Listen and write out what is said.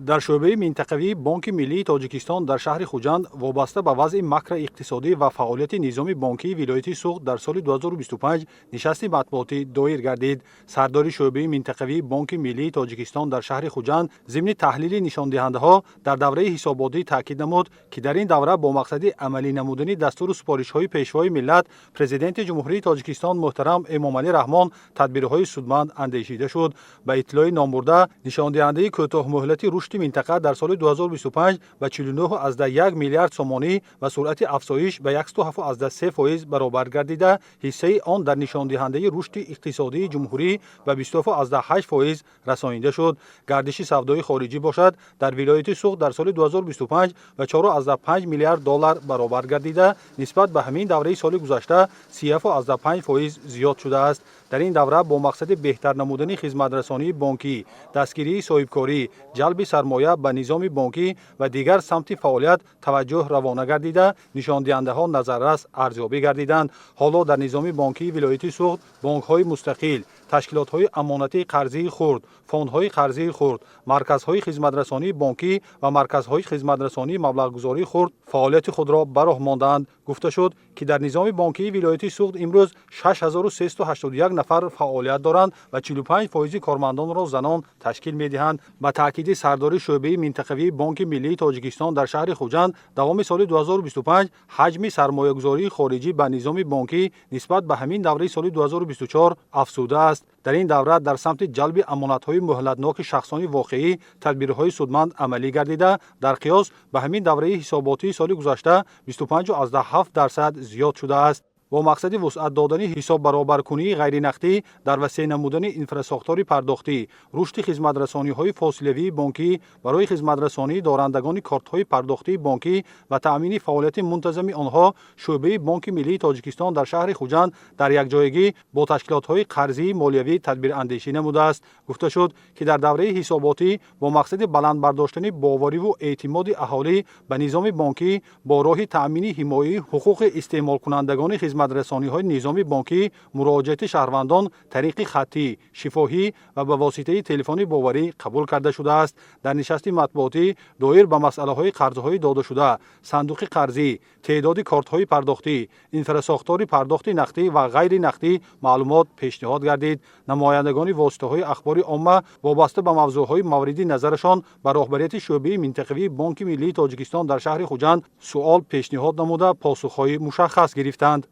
Дар шӯъбаи минтақавии Бонки миллии Тоҷикистон дар шаҳри Хуҷанд вобаста ба вазъи макроиқтисодӣ ва фаъолияти низоми бонкии вилояти Суғд дар соли 2025 нишасти матбуотӣ доир гардид. Сардори шӯъбаи минтақавии Бонки миллии Тоҷикистон дар шаҳри Хуҷанд зимни таҳлили нишондиҳандаҳо дар давраи ҳисоботӣ таъкид намуд, ки дар ин давра бо мақсади амалӣ намудани дастуру супоришҳои Пешвои миллат, Президенти Ҷумҳурии Тоҷикистон муҳтарам Эмомалӣ Раҳмон, тадбирҳои судманд андешида шуд. Ба иттилои номбурда, нишондиҳандаи кӯтоҳмуҳлати рушди минтақа дар соли 2025 ба 49,1 миллиард сомонӣ ва суръати афзоиш ба 107,3% баробар гардида, ҳиссаи он дар нишондиҳандаи рушди иқтисодии ҷумҳурӣ ба 27,8% расонида шуд. Гардиши савдои хориҷӣ бошад, дар вилояти Суғд дар соли 2025 ба 4,5 миллиард доллар баробар гардида, нисбат ба ҳамин давраи соли гузашта 37,5% зиёд шудааст. Дар ин давра бо мақсади беҳтар намудани хизматрасонии бонкӣ, дастгирии соҳибкорӣ, ҷалби сармоя ба низоми бонкӣ ва дигар самти фаъолият таваҷҷӯҳ равона гардида, нишондиҳандаҳо назаррас арзёбӣ гардиданд. Ҳоло дар низоми бонкии вилояти Суғд бонкҳои мустақил, ташкилотҳои амонатии қарзии хурд, фондҳои қарзии хурд, марказҳои хизматрасонии бонкӣ ва марказҳои хизматрасонии маблағгузории хурд фаъолияти худро ба роҳ мондаанд. Гуфта шуд, ки дар низоми бонкии вилояти Суғд имрӯз 6381 нафар фаъолият доранд ва 45 фоизи кормандонро занон ташкил медиҳанд. Ба таъкиди сардори шӯъбаи минтақавии Бонки миллии Тоҷикистон дар шаҳри Хуҷанд, давоми соли 2025 ҳаҷми сармоягузории хориҷӣ ба низоми бонкӣ нисбат ба ҳамин давраи соли 2024 афзудааст. Дар ин давра дар самти ҷалби амонатҳои муҳлатноки шахсони воқеӣ тадбирҳои судманд амалӣ гардида, дар қиёс ба ҳамин давраи ҳисоботии соли гузашта 25,7% зиёд шудааст. Бо мақсади вусъат додани ҳисоббаробаркунии ғайринақдӣ, дар васеъ намудани инфрасохтори пардохтӣ, рушди хизматрасониҳои фосилавии бонкӣ барои хизматрасонии дорандагони кортҳои пардохтии бонкӣ ва таъмини фаъолияти мунтазами онҳо, шӯъбаи Бонки миллии Тоҷикистон дар шаҳри Хуҷанд дар якҷоягӣ бо ташкилотҳои қарзии молиявӣ тадбирандешӣ намудааст. Гуфта шуд, ки дар давраи ҳисоботӣ бо мақсади баланд бардоштани бовариву эътимоди аҳолӣ ба низоми бонкӣ бо роҳи таъмини ҳимояи ҳуқуқи истеъмолкунандагони хизматрасониҳои низоми бонкӣ, муроҷиати шаҳрвандон тариқи хаттӣ, шифоҳӣ ва ба воситаи телефони боварӣ қабул карда шудааст. Дар нишасти матбуотӣ доир ба масъалаҳои қарзҳои додашуда, сандуқи қарзӣ, теъдоди кортҳои пардохтӣ, инфрасохтори пардохти нақдӣ ва ғайри нақдӣ маълумот пешниҳод гардид. Намояндагони воситаҳои ахбори омма вобаста ба мавзӯъҳои мавриди назарашон ба роҳбарияти шӯъбаи минтақавии Бонки миллии Тоҷикистон дар шаҳри Хуҷанд суол пешниҳод намуда, посухҳои мушаххас гирифтанд.